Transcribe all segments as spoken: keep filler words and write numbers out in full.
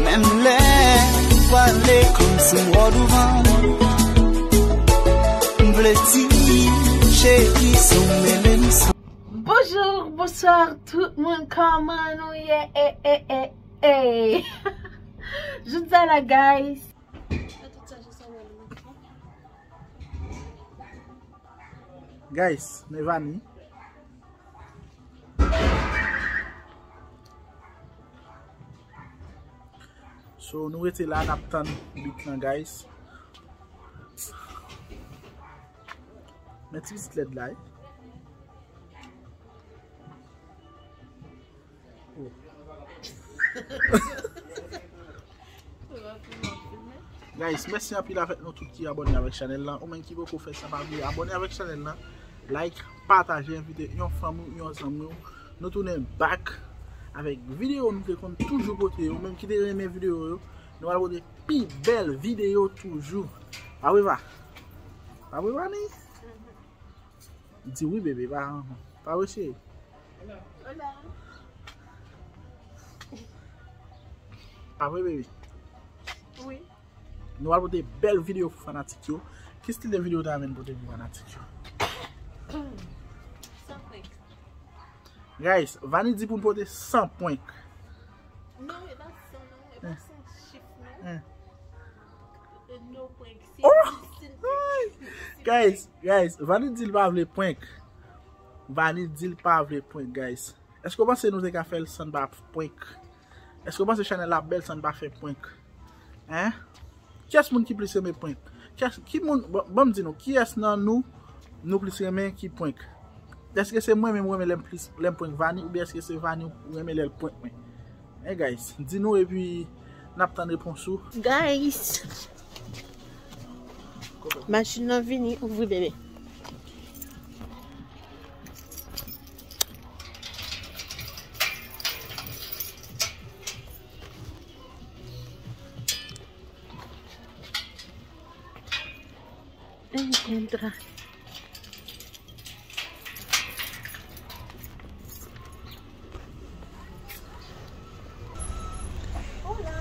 Menm lè m pale kòmsi m wè w douvan m, m vle di cheri se w mele m san. Bonjou, bonswa tout moun, kòman nou ye? E, e, e, e. Jodi a la, guys. Guys, men Vani. So, nou rete la, n ap tann beat lan, guys. Men ti pitit lèd la, wi. Oh. Guys, mèsi anpil avèk nou tout ki abòne avèk chanèl lan. Ou menm ki poko fè sa, pa bliye abòne avèk chanèl lan. Like, pataje, envite yon fanmi w, yon zanmi w. Nou tounen back avèk videyo nou te konn toujou pote yo. Ou menm ki te renmen videyo yo, nou al pote pi bèl videyo toujou. Pa vre, Pa? Pa vre, Vani? Di wi, bebe, pa, pa vre, cheri? Hola. Pa vre, bebe? Wi. Nou al pote bèl videyo pou fanatik yo. Ki stil de videyo w ta renmen pote pou fanatik yo? San prank. Guys, Vani di pou n pote san prank. Non, e pa san non, e pa san chif non. E no prank, se Oh! Guys, guys, Vani di l pa vle prank. Vani di l pa vle prank, guys. Èske w panse nou te ka fè l san n pa prank? Èske w panse chanèl la ap bèl san n pa fè prank? Hein? Kiyès moun ki plis renmen prank? Kiyès, ki moun, ban, ban m di nou, kiyès nan nou, nou plis renmen ki prank? Èske se mwen menm ou renmen lè m plis, lè m prank Vani, oubyen èske se Vani ou renmen lè l prank mwen? Hein, guys, di nou epi n ap tann repons ou. Guys, machin nan vini, ouvri bebe. Encuentra. Hola.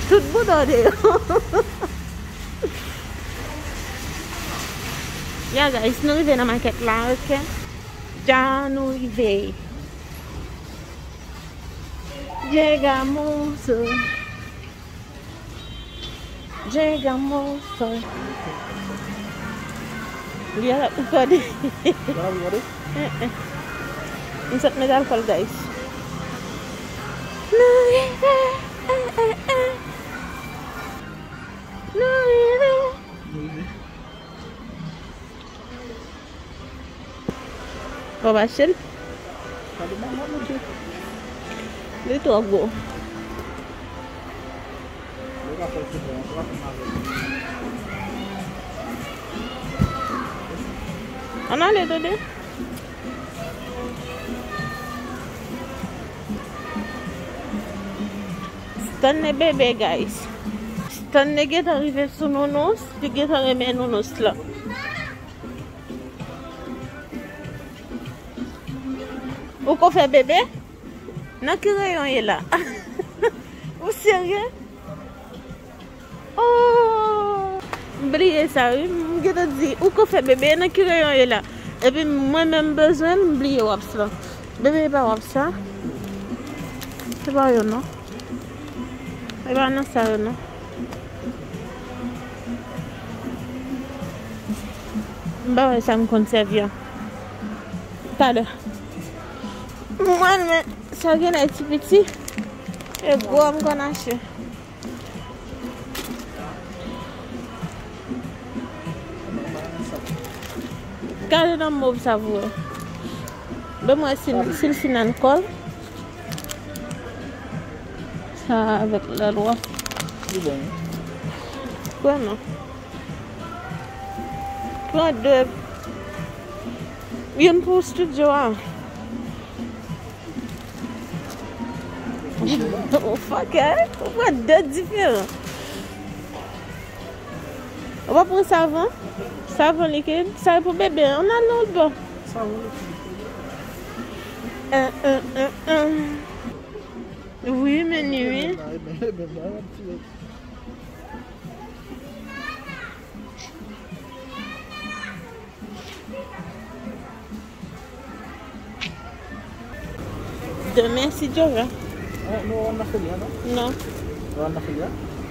Tout bouda deyò. Ya, guys, nou rive nan makèt la, ok? Ja, nou rive. Llegamos. Llegamos. Li a la ou kòde. Ou la ou kòde? Eh, eh. M sot met alkòl, guys. Nou rive. Eh, eh, eh. Nou rive. Nou rive. Ou pa achte l? Gade manman, mesye. Li twò gwo. Yo ka fè l sou fè, yo ka fè mal. Ann ale, tande. Stanley bebe, guys. Stanley gentan rive sou nounous, li gentan renmen nounous lan. Ou ko fè bebe? Nan ki reyon ye la? Ou serye? Oh! M bliye sa, wi. M gentan di, ou ko fè bebe, nan ki reyon ye la? Epi mwen menm bezwen l, m bliye wòps lan. Bebe, e pa wòps sa. Se pa yo, non. E pa nan sa yo, non. M pa wè sa m konn sèvi an. Talè. Mwen, men, sa gen lè ti piti. E gwo, m konn achte. Gade nan mov sa pou wè. Ban m wè si, si l fin nan kò l. Sa avèk lè lwa. Li bon, wi. Vrèman. Pran de. Youn pou estidyo a. Oh, fuck, eh? Ou pran de diferan. Ou pa pran savan? Savan likid? Sa e pou bebe. Ann al nan lòt bò. Savan likid. An, an, an, an. Wi, men ni, wi. Demen, si Dye vle. Eh, nou wè nan foli a, non? Non. Nou wè nan foli a?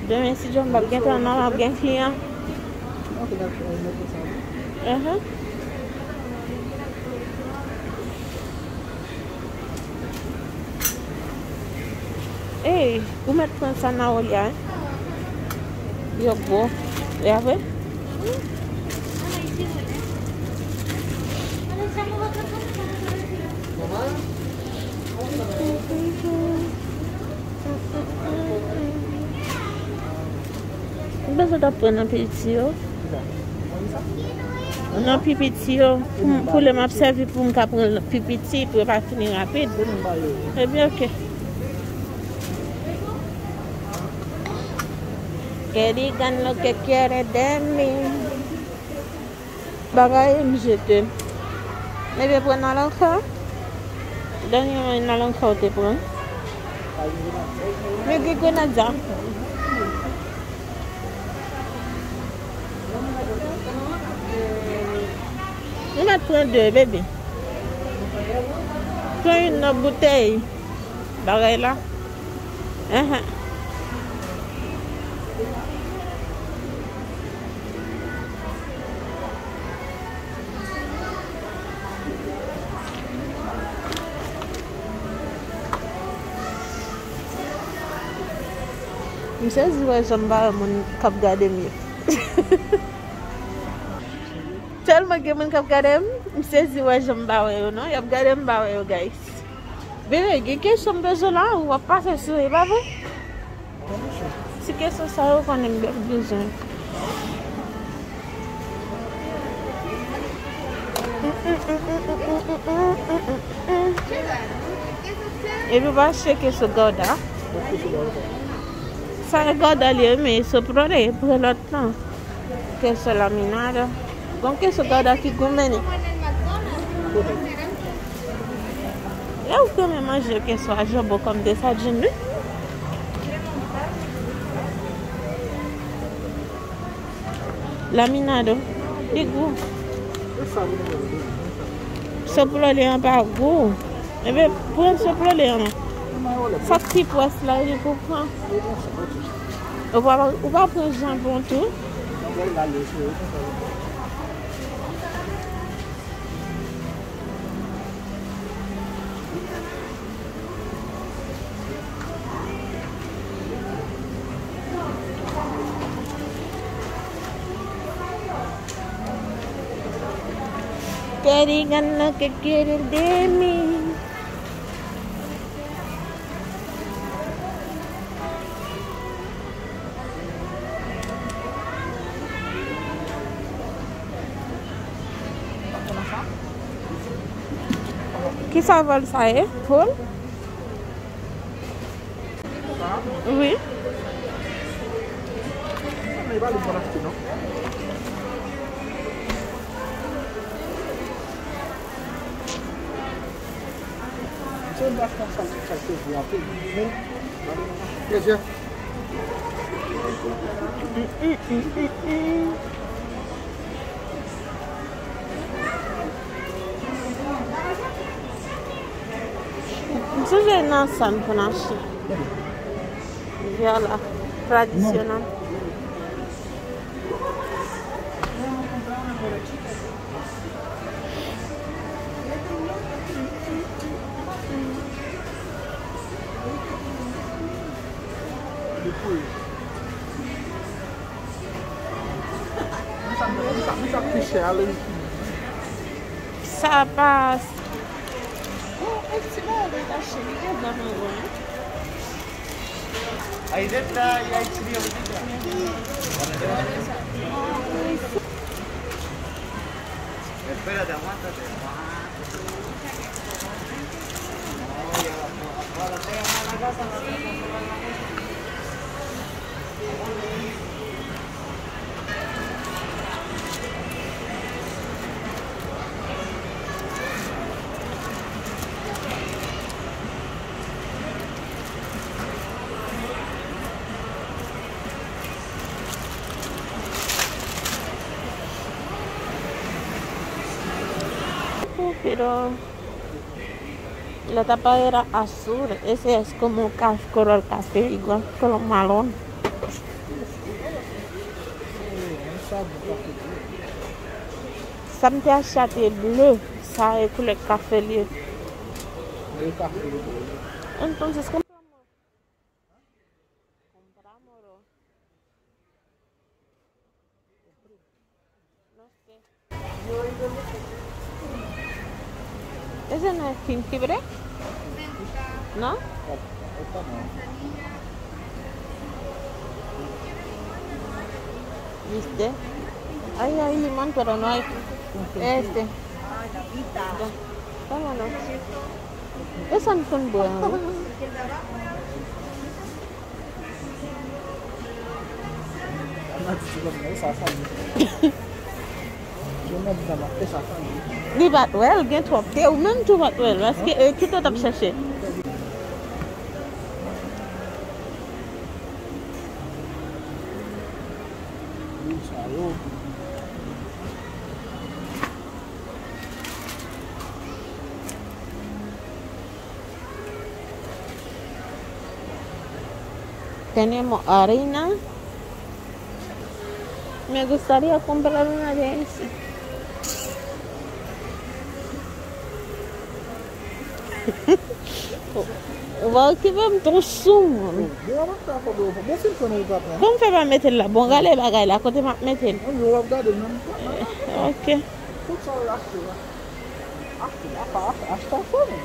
Demen, si Dye vle, m ap gentan nan, m ap gen kliyan. Ok, dakò, nou mete sa. Ahan. Ey, ou mèt pran sa nan olya, wi. Yo gwo. E apre? M bezwen t ap pran nan piti yo. Nan pi piti yo. Pou, pou lè m ap sèvi pou m ka pran pi piti, pou yo pa fini rapid. Ebyen, oke. Qué digan lo que quiere de mí. Bagay m jete. Ebyen, pran naranj. Dènye naranj ou te pran. Men gen grenadya. Ou mèt pran de, bebe. Pran youn nan boutèy bagay la. Ahan. M sezi wè jan m pa wè moun k ap gade m yo. Tèlman gen moun k ap gade m, m sezi wè jan m pa wè yo non. Y ap gade m pa wè yo, guys. Bebe, gen kesyon m bezwen la, w ap pase sou, e pa vre? Ti kesyon sa yo konnen m be-, bezwen. Epi w pa cheke sou gòda. Sa e gòda li ye, men sou pwodui, pran lòt lan. Queso laminado. Gon queso gouda ki gou menm. Lè ou renmen manje queso a janbon kòm de sadin, wi. Laminado. Li gou. Soprole an pa gou. Ebyen, pran soprole an. Sa k pi pwòch la, li pou pran. Ou pa, ou pa pran janbon tou? Qué digan lo que quieren de mí. Ki savè sa ye? Poul? Wi. Plezi. M sonje nan sa n konn achte. Viola tradisyonèl. Sa pa. Oh, e ti bagay detache, li gen zam anvan, wi. Ahí está, ahí, ahí, sí, ahí está. Espérate, aguántate. Pero la tapadera azul, ese es como un color café, igual color marrón. Sa m te achte a te ble, sa e koulè kafe li ye. Entonces, compramos. Compramos. No sé. Ese no es jengibre, ¿no? ¿Viste? Ahí hay limón, pero no hay este. Vámonos. Esa no son buenas. Li pa t wè l, gen twòp te, ou menm tou pa t wè l, paske e kite t ap chèche. Tenemos harina. Me gustaría comprar una de esas. Ou va okipe m tou sou moun. Bon, w ap fè afò de ou. Bon, fin fè nou pa pran. Kòm fè pa mete l la? Bon, gade bagay la, kote m ap mete l? Bon, w ap gade menm. Ok. Tout sa w achte la. Achte, achte, achte afò nou.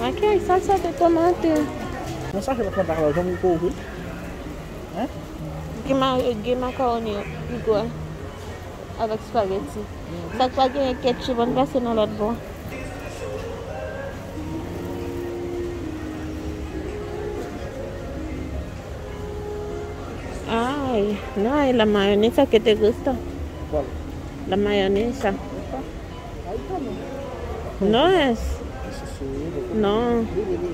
Ok, salsa de tomate. Nan sa se pa kontak la, janm ou ko ouvri. Hein? Gen ma-, gen makawoni igual avèk spaghetti. Sa k pa gen ketchup, ann pase nan lòt bò. Ay, no hay la mayonesa que te gusta. ¿Cuál? La mayonesa. ¿Esta? Ahí está, ¿no? No es. Eso sí, lo que No. Sí, sí, sí.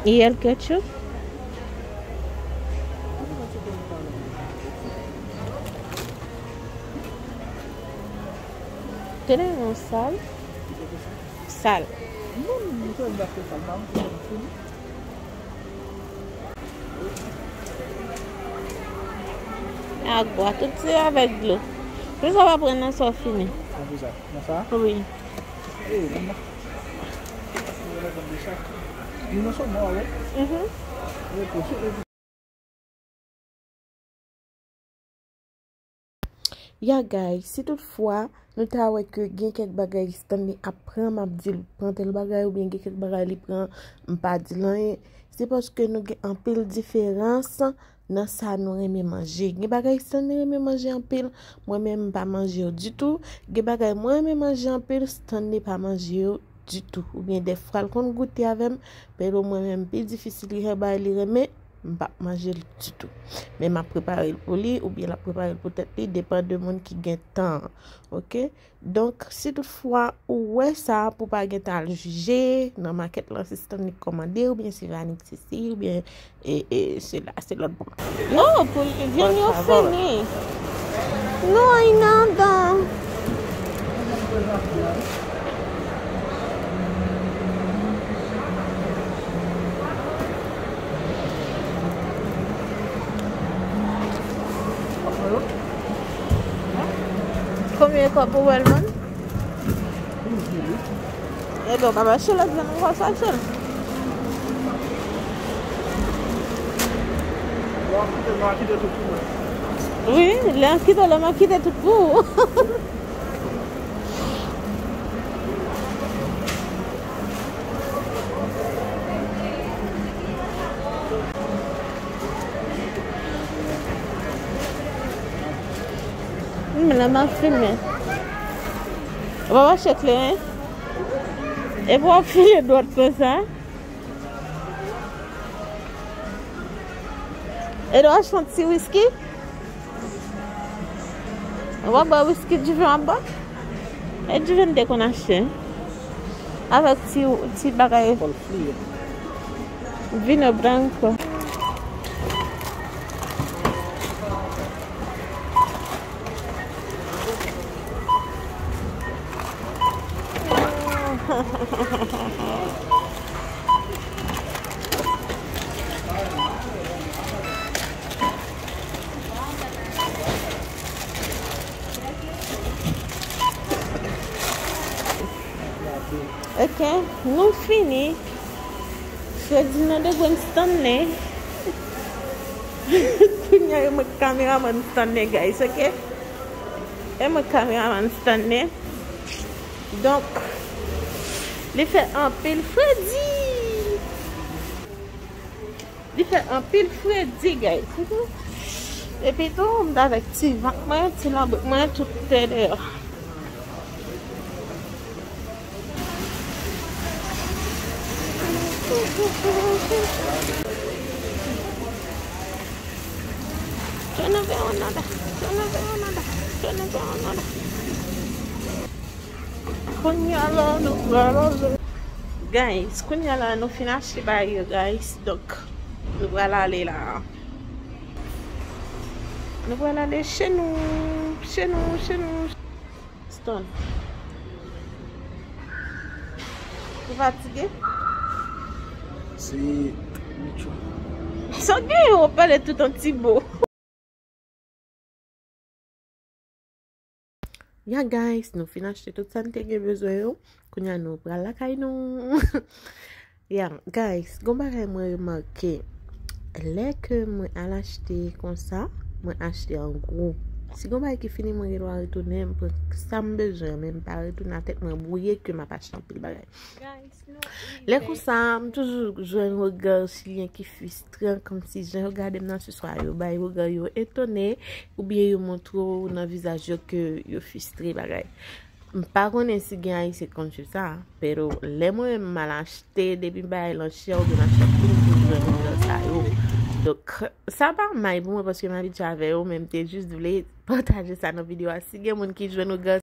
¿Y el ketchup? Tenemos sal. Sal. Agwa, tout se avèk dlo. Pou sa pa pran nan sa w fini. Nan sa? Wi. Mhm. Ya guys, si tout fwa nou ta wè ke gen kèk bagay Stanley ap pran, m ap di l pran tèl bagay, oubyen gen kèk bagay li pran, m pa di l anyen, se paske nou gen anpil diferans nan sa nou renmen manje. Gen bagay Stanley renmen manje anpil, mwen menm m pa manje yo ditou. Gen bagay mwen renmen manje anpil, Stanley pa manje yo ditou. Oubyen dèfwa l konn goute avè m, pero mwen menm pi difisil gen bagay li renmen, m p ap manje l ditou. Men m ap prepare l pou li, oubyen l ap prepare l pou tèt li, depan de moun ki gen tan an. Oke? Donk, si tout fwa ou wè sa, pou pa gentan al jije nan makèt lan, si Stanley kòmande, oubyen si Vanik sesi, oubyen e, e, se la, se lòt bò. No, pou vyann yo fini. No hay nada. Konbyen kòb pou wè l, man? Ebyen, w pa mache lòt zòn ankò, sa sèl. Wi, lè an kite, lè m a kite tout pou ou. M ap filme. Ou pa mache kleren? Epi w ap file dwat konsa? E w achte yon ti wiski? Ou pa bwè wiski, diven w ap bwè? E diven m te konn achte. Avèk ti, ti bagay. Vino blanco. Ok, nou fini. Fredi nan de grenn Stanley. Kounye a, e mwen k kameraman Stanley, guys, ok? E mwen k kameraman Stanley. Donk, li fè anpil fredi. Li fè anpil fredi, guys. Epi tou, m t avèk ti vant mwen, ti lanbrit mwen, tout te deyò. Turn over another, turn over another, turn over another. Kounye a la, nou pral ale. Guys, kounye a la, nou fin achte bagay yo, guys. Donk, nou pral ale la. Nou pral ale chez nous, chez nous, chez nous. Stone. Ou fatige? Se Micho. Sa gen yo pale tout an ti bo. Ya, guys, nou fin achte tout sa n te gen bezwen yo. Kounye a nou pral lakay nou. Ya, guys, gon bagay mwen remake. Lè ke mwen al achte konsa, mwen achte an gwo. Si gon bagay ki fini, mwen gen dwa retounen, m pran sa m bezwen, men m pa retounen a tèt mwen bwouye ke m ap achte anpil bagay. Lè konsa, m toujou jwenn rega chilyen ki fistran, kòmsi jan yo gade m nan se swa yo bay rega yo etone, oubyen yo montre w nan vizaj yo ke yo fistre bagay. M pa konnen si gen Ayisyen k konn fè sa, pero lè mwen menm m al achte, depi m bay lan chè oubyen m achte anpil, m toujou jwenn rega sa yo. Donk, sa pa mal pou mwen paske m abitye avè yo, men m te jis vle pataje sa nan videyo a. Si gen moun ki jwenn rega